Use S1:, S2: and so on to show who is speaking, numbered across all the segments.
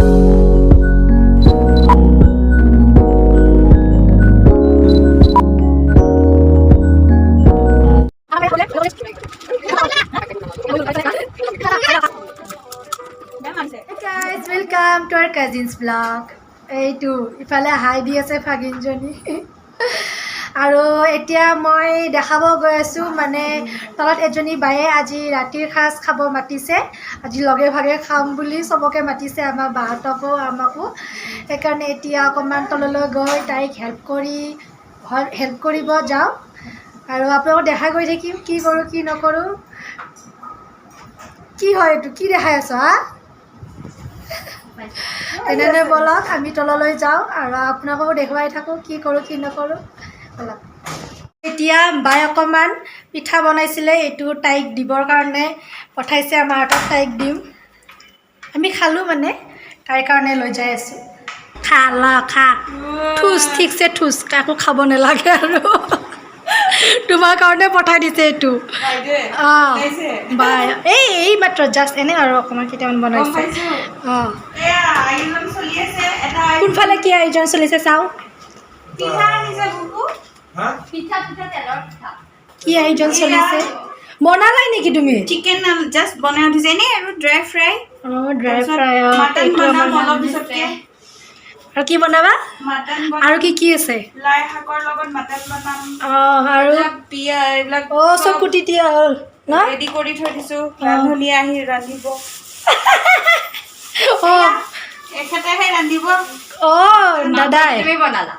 S1: Guys, welcome to our cousins vlog. এইটো ইফালে হাই দি আছে ভাগিনজনী। আৰু এতিয়া মই দেখাব গৈ আছোঁ, মানে তলত এজনী বায়ে আজি ৰাতিৰ সাঁজ খাব মাতিছে। আজি লগে ভাগে খাম বুলি চবকে মাতিছে, আমাৰ বাহঁতকো, আমাকো। সেইকাৰণে এতিয়া অকণমান তললৈ গৈ তাইক হেল্প কৰিব যাওঁ আৰু আপোনালোকক দেখাই গৈ থাকিম কি কৰোঁ, কি নকৰোঁ। কি হয় এইটো? কি দেখাই আছ হা? তেনেহ'লে ব'লক, আমি তললৈ যাওঁ আৰু আপোনালোককো দেখুৱাই থাকোঁ কি কৰোঁ, কি নকৰোঁ। ব'লক। এতিয়া বাই অকণমান পিঠা বনাইছিলে, এইটো তাইক দিবৰ কাৰণে পঠাইছে আমাৰ হাতত। তাইক দিম। আমি খালোঁ, মানে তাইৰ কাৰণে লৈ যাই আছোঁ। খা, ল, খা। ঠুচ, ঠিকছে ঠুচ, কাকো খাব নালাগে। আৰু তোমাৰ কাৰণে পঠাই দিছে এইটো। অঁ, বাই এই মাত্ৰ জাষ্ট এনেই আৰু অকণমান কেইটামান বনাইছে। অঁ, কোনফালে কি আয়োজন চলিছে চাওঁ। কি আয়োজন চলিছে? বনালাই নেকি তুমি?
S2: চিকেন জাষ্ট বনাই উঠিছে, এনেই আৰু ড্ৰাই ফ্ৰাই।
S1: অঁ, ড্ৰাই ফ্ৰাই। অঁ।
S2: মাটন
S1: এইটো
S2: বনাম
S1: আমাৰ
S2: অলপ পিছতকে।
S1: আৰু কি বনাবা?
S2: মাটন।
S1: আৰু কি কি আছে?
S2: লাই শাকৰ লগত মাটন বনাম।
S1: অঁ, আৰু?
S2: এইবিলাক পিয়া এইবিলাক।
S1: অঁ, চব কুটি দিয়া হ'ল ন?
S2: ৰেডি কৰি থৈ দিছো। ৰান্ধনীয়ে আহি ৰান্ধিব। এখেতেহে ৰান্ধিব।
S1: অঁ, দাদাই।
S3: তুমি বনালা?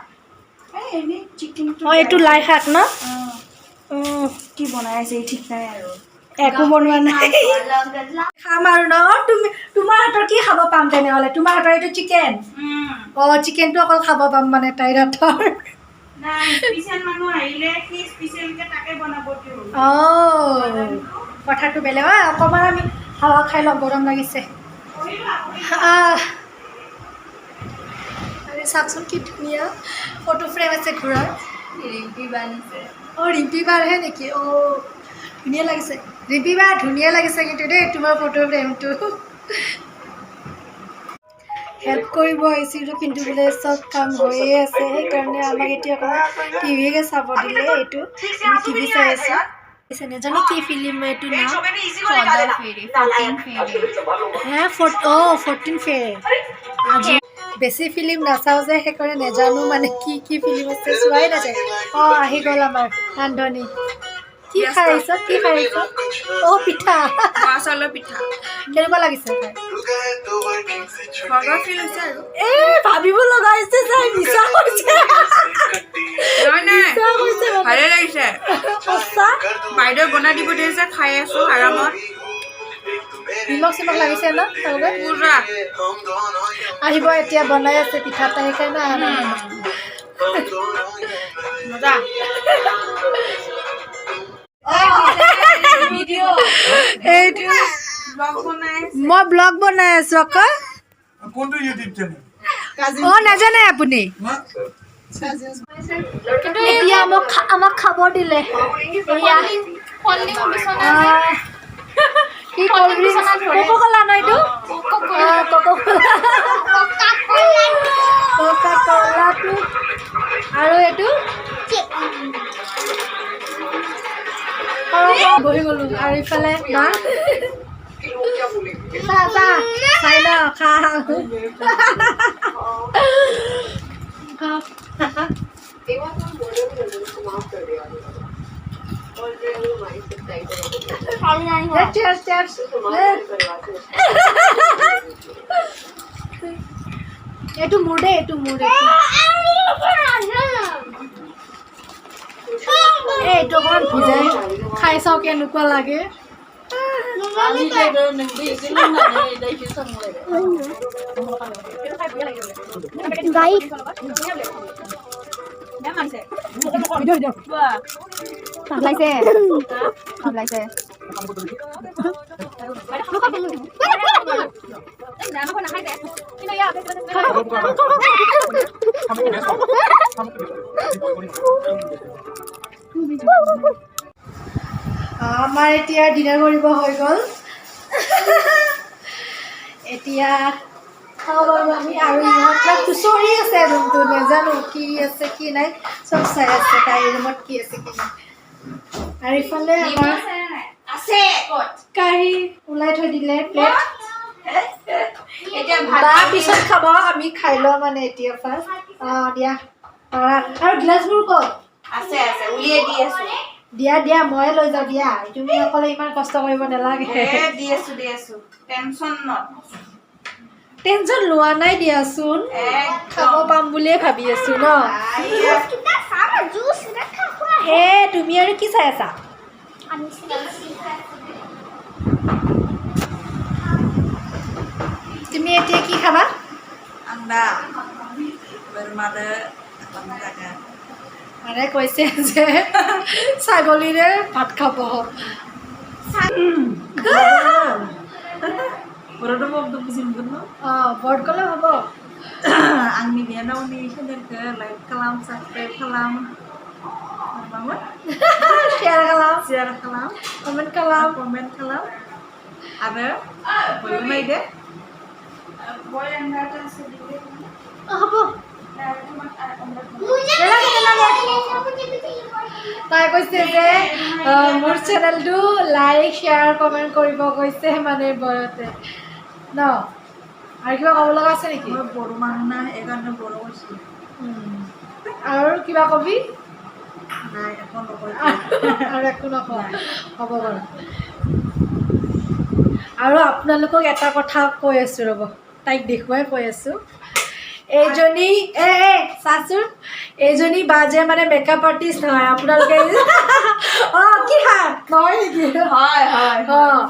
S2: এই এনেই চিকেনটো।
S1: অঁ, এইটো লাই শাক ন? অঁ।
S2: কি বনাই আছে ঠিক নাই আৰু।
S1: একো বনোৱা নাই। খাম আৰু ন? তুমি তোমাৰ হাতৰ কি খাব পাম তেনেহ'লে? তোমাৰ হাতৰ এইটো চিকেন? অঁ, চিকেনটো অকল খাব পাম মানে তাইৰ হাতৰ।
S2: নাই, স্পেচিয়েল মানুহ আহিলে সি স্পেচিয়েলকে তাকে বনাব দিওঁ।
S1: অঁ, কথাটো বেলেগ। অঁ, অকণমান আমি হাৱা খাই লওঁ, গৰম লাগিছে। আহ। আৰে চাওকচোন, কি ধুনীয়া ফটো ফ্ৰেম আছে ঘোঁৰাৰ।
S3: ৰিম্পী বানিছে।
S1: অঁ, ৰিম্পী বাৰহে নেকি? অঁ, ধুনীয়া লাগিছে ৰিম্পী বাৰ, ধুনীয়া লাগিছে কিন্তু দেই তোমাৰ ফটো ফ্ৰেমটো। হেল্প কৰিব আহিছিলোঁ, কিন্তু বোলে চব কাম হৈয়ে আছে। সেইকাৰণে আমাক এতিয়া অকণমান টিভিকে চাব দিলে। এইটো আমি টিভি চাই আছোঁ। নাজানো কি ফিল্ম এইটো নাম।
S3: 14 फेरे, 14 फेरे।
S1: হে, অঁ, 14 ফেৰে। আজি বেছি ফিল্ম নাচাওঁ যে, সেইকাৰণে নেজানো মানে কি কি ফিল্ম আছে, চোৱাই নাযায়। অঁ, আহি গ'ল আমাৰ ৰান্ধনী। কি খাই আহিছ? কি খাই আহিছ? অঁ, পিঠা।
S2: বৰা চাউলৰ পিঠা।
S1: কেনেকুৱা লাগিছে খাই?
S2: ঘৰৰ ফিল হৈছে আৰু।
S1: এই ভাবিব লগা হৈছে, চাই মিছা কৈছে।
S2: নহয়, নাই।
S1: মিছা কৈছে মানে।
S2: ভালে লাগিছে।
S1: সঁচা?
S2: বাইদেউ বনাই দিব দিছে, খাই আছো আৰামত।
S1: নিমখ চিমখ লাগিছে ন তেওঁলোকে?
S2: পুৰা।
S1: আহিব, এতিয়া বনাই আছে পিঠা এটা, সেইকাৰণে অহা নাই মানে।
S2: মজা।
S1: এইটো
S2: ব্লগ বনাই।
S1: মই ব্লগ বনাই আছো আকৌ।
S4: কোনটো ইউটিউব চেনেল?
S1: অঁ, নাজানে আপুনি? এতিয়া আমাক খাব দিলে এয়া। আহ, কি কল্ড ড্ৰিংকছ, কোকো কলা ন এইটো? কোকো কলা, কোকা কলাটো। আৰু এইটো বহি গ'লো। আৰু ইফালে মা, চাহ চাহ চাই ল, খা খা। Cheers, cheers. এইটো মোৰ দেই, এইটো মোৰ। এইটো এই এইটো অকণমান ভিজাই খাই চাওঁ কেনেকুৱা লাগে।
S3: ওলাইছে।
S1: আমাৰ এতিয়া ডিনাৰ কৰিব হৈ গ'ল। এতিয়া খাওঁ বাৰু আমি। আৰু ইহঁত খুচৰি আছে ৰুমটো, নাজানো কি আছে কি নাই, চব চাই আছে তাইৰ ৰুমত কি আছে কি নাই। আৰু ইফালে আমাৰ
S2: আছে ক'ত?
S1: কাঁহী ওলাই থৈ দিলে, প্লেট।
S2: এতিয়া ভাত
S1: বা পিছত খাব, আমি খাই লওঁ মানে এতিয়া ফাৰ্ষ্ট। অঁ, দিয়া পাৰা। আৰু গিলাচবোৰ ক'ত?
S2: আছে আছে, উলিয়াই দি আছো।
S1: দিয়া দিয়া, ময়ে লৈ যাওঁ দিয়া, তুমি অকলে ইমান কষ্ট কৰিব নালাগে।
S2: এ, দি আছো, দি আছো, টেনচন not.
S1: Tension লোৱা নাই দিয়াচোন, খাব পাম বুলিয়ে ভাবি আছো ন।
S5: जूस रखा हुआ।
S1: হে, তুমি আৰু কি চাই আছা? তুমি এতিয়া কি খাবা?
S6: आं दा बोरमादो ओंखाम जागोन।
S1: মানে কৈছে যে ছাগলীৰে ভাত খাব।
S6: बर' दंबाबोथ' बुजि मोनगोन न?
S1: অঁ, বৰত ক'লে হ'ব।
S6: आंनि बिनानावनि चेनेलखौ लाइक खालाम, साबस्क्राइब खालाम, मामोन?
S1: শ্বেয়াৰ খালাম।
S6: शेयार खालाम।
S1: কমেণ্ট খালাম।
S6: कमेन्ट खालाम आरो बयबो नायदो।
S2: বইল আন্ডাটা আছে, দিলে।
S1: অঁ, হ'ব।
S2: তোমাক অমলেট
S1: নালাগে, নালাগে। তাই কৈছে যে মোৰ চেনেলটো লাইক, শ্বেয়াৰ, কমেণ্ট কৰিব কৈছে মানে বৰতে ন। আৰু কিবা ক'ব লগা আছে নেকি?
S6: মই বড়ো মানুহ না, সেইকাৰণে বড়ো কৈছোঁ।
S1: আৰু কিবা কবি?
S6: নাই, একো নকয়।
S1: আৰু একো নকওঁ, হ'ব বাৰু। আৰু আপোনালোকক এটা কথা কৈ আছোঁ, ৰ'ব, তাইক দেখুৱাই কৈ আছোঁ। এইজনী, এ এ চাচোন, এইজনী বা যে মানে মেকআপ আৰ্টিষ্ট হয় আপোনালোকে। অঁ, কি হা নহয় নেকি?
S2: হয় হয়।
S1: অঁ,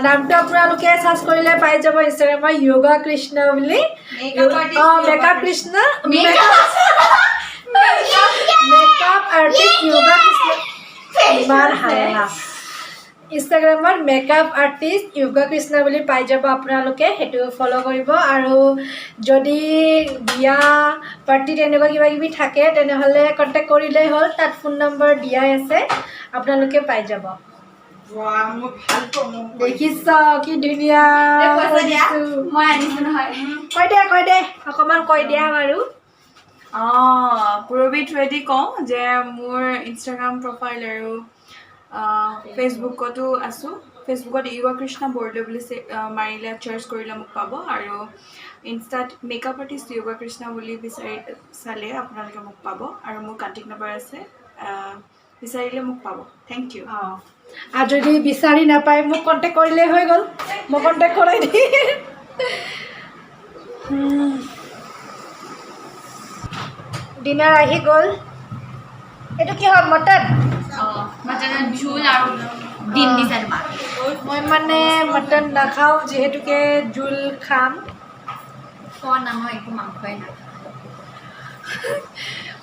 S1: নামটো আপোনালোকে চাৰ্চ কৰিলে পাই যাব ইনষ্টাগ্ৰামত, য়োগা কৃষ্ণ বুলি।
S2: Makeup artist.
S1: অঁ, makeup Krishna, makeup artist yoga Krishna. ইমান হাল্লা। ইনষ্টাগ্ৰামত মেকআপ আৰ্টিষ্ট য়োগা কৃষ্ণ বুলি পাই যাব আপোনালোকে, সেইটো ফ'ল' কৰিব। আৰু যদি বিয়া পাৰ্টি তেনেকুৱা কিবা কিবি থাকে, তেনেহ'লে কণ্টেক্ট কৰিলেই হ'ল। তাত ফোন নম্বৰ দিয়াই আছে, আপোনালোকে পাই যাব।
S2: বাহ, মই ভাল পাওঁ মোক।
S1: দেখিছ কি ধুনীয়া
S3: পইচা দিয়া।
S1: কৰিছোঁ।
S3: মই আনিছো নহয়।
S1: কৈ দে, কৈ দে, অকণমান কৈ দিয়া বাৰু।
S7: অঁ, পূৰবী থ্ৰুৱেদি কওঁ যে মোৰ ইনষ্টাগ্ৰাম প্ৰফাইল আৰু ফেচবুকতো আছোঁ। ফেচবুকত য়োগা কৃষ্ণা বৰদলৈ বুলি মাৰিলে, চাৰ্চ কৰিলে মোক পাব। আৰু ইনষ্টাত মেকআপ আৰ্টিষ্ট য়োগা কৃষ্ণা বুলি বিচাৰি চালে আপোনালোকে মোক পাব। আৰু মোৰ কণ্টেক্ট নম্বৰ আছে, বিচাৰিলে মোক পাব। Thank U.
S1: অঁ, আৰু যদি বিচাৰি নাপায়, মোক কণ্টেক্ট কৰিলেই হৈ গ'ল, মই কণ্টেক্ট কৰাই দিম। ডিনাৰ আহি গ'ল। এইটো কি হয়, মটন?
S3: মটনৰ জোল আৰু ডিম দিছে তোমাক।
S1: মই মানে মটন নাখাওঁ যিহেতুকে জোল খাম।
S3: খোৱা নামৰ একো মাংসই নাখাওঁ।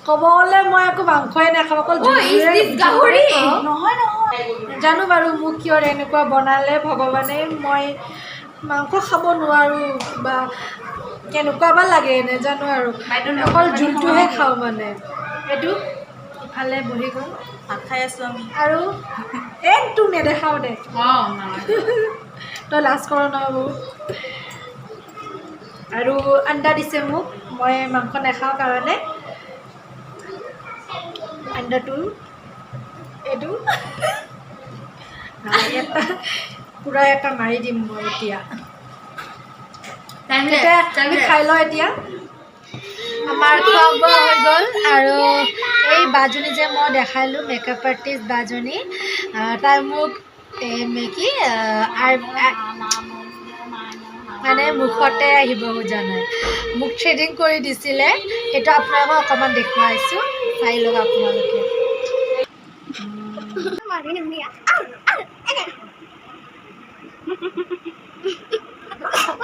S1: ক'ব গ'লে মই একো মাংসই নাখাওঁ, অকল
S3: Oh, is this গাহৰি?
S7: নহয় নহয়।
S1: জানো বাৰু মোক কিয় এনেকুৱা বনালে ভগৱানে। মই মাংস খাব নোৱাৰোঁ বা কেনেকুৱা বা লাগে নাজানো আৰু।
S3: বাইদেউ,
S1: অকল জোলটোহে খাওঁ মানে। এইটো ইফালে বহি গ'ল।
S6: ভাত খাই আছোঁ আমি।
S1: আৰু এই তোক নেদেখাওঁ দে।
S3: অঁ।
S1: তই লাজ কৰ নহয় বহুত। আৰু আণ্ডা দিছে মোক, মই মাংস নাখাওঁ কাৰণে। আণ্ডাটো এইটো এটা পূৰা এটা মাৰি দিম মই এতিয়া। এতিয়া আমি খাই লওঁ। এতিয়া আমাৰ খোৱা বোৱা হৈ গ'ল। আৰু এই বাজনী যে মই দেখালোঁ, মেকআপ আৰ্টিষ্ট বাজনী, তাই মোক এই কি মানে মুখতে আহিব খোজা নাই, মোক থ্ৰেডিং কৰি দিছিলে, সেইটো আপোনালোকক অকণমান দেখুৱাইছোঁ, চাই লওক আপোনালোকে।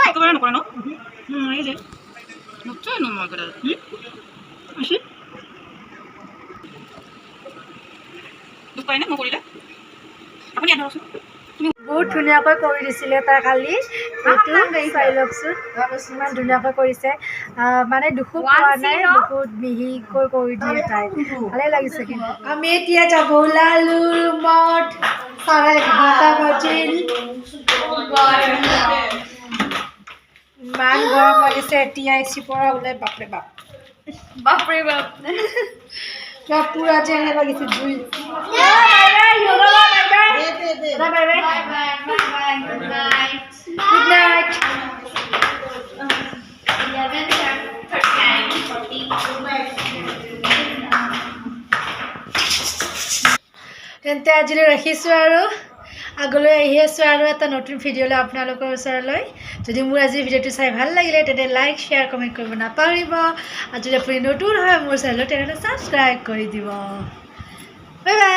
S2: একেবাৰে নকৰে ন। এই যে নকৰে ন, মই কৰে আসি দুখ পায়নে মই কৰিলে? আপুনি ইয়াত ধৰকচোন।
S1: বহুত ধুনীয়াকৈ কৰি দিছিলে তাই কালি। এইটো চাই লওকচোন, ইমান ধুনীয়াকৈ কৰিছে। মানে দুখো পোৱা নাই, বহুত মিহিকৈ কৰি দিয়ে তাই, ভালেই লাগিছে। কিন্তু আমি এতিয়া যাব ওলালো ৰুমত, 11:30 বাজিল। ইমান গৰম লাগিছে এতিয়া এচিৰ পৰা ওলাই, বাপৰে বাপ।
S3: বাপৰে বাপ।
S1: কিবা পুৰা যেন লাগিছে জুই। Bye bye, bye.
S3: Bye bye, good night.
S1: Good night.
S3: 11:39, 40.
S1: তেন্তে আজিলৈ ৰাখিছোঁ আৰু আগলৈ আহি আছোঁ আৰু এটা নতুন ভিডিঅ'লৈ আপোনালোকৰ ওচৰলৈ। যদি মোৰ আজিৰ ভিডিঅ'টো চাই ভাল লাগিলে, তেন্তে লাইক, শ্বেয়াৰ, কমেণ্ট কৰিব নাপাহৰিব আৰু যদি আপুনি নতুন হয় মোৰ চেনেলত, তেনেহ'লে ছাবস্ক্ৰাইব কৰি দিব। Bye bye.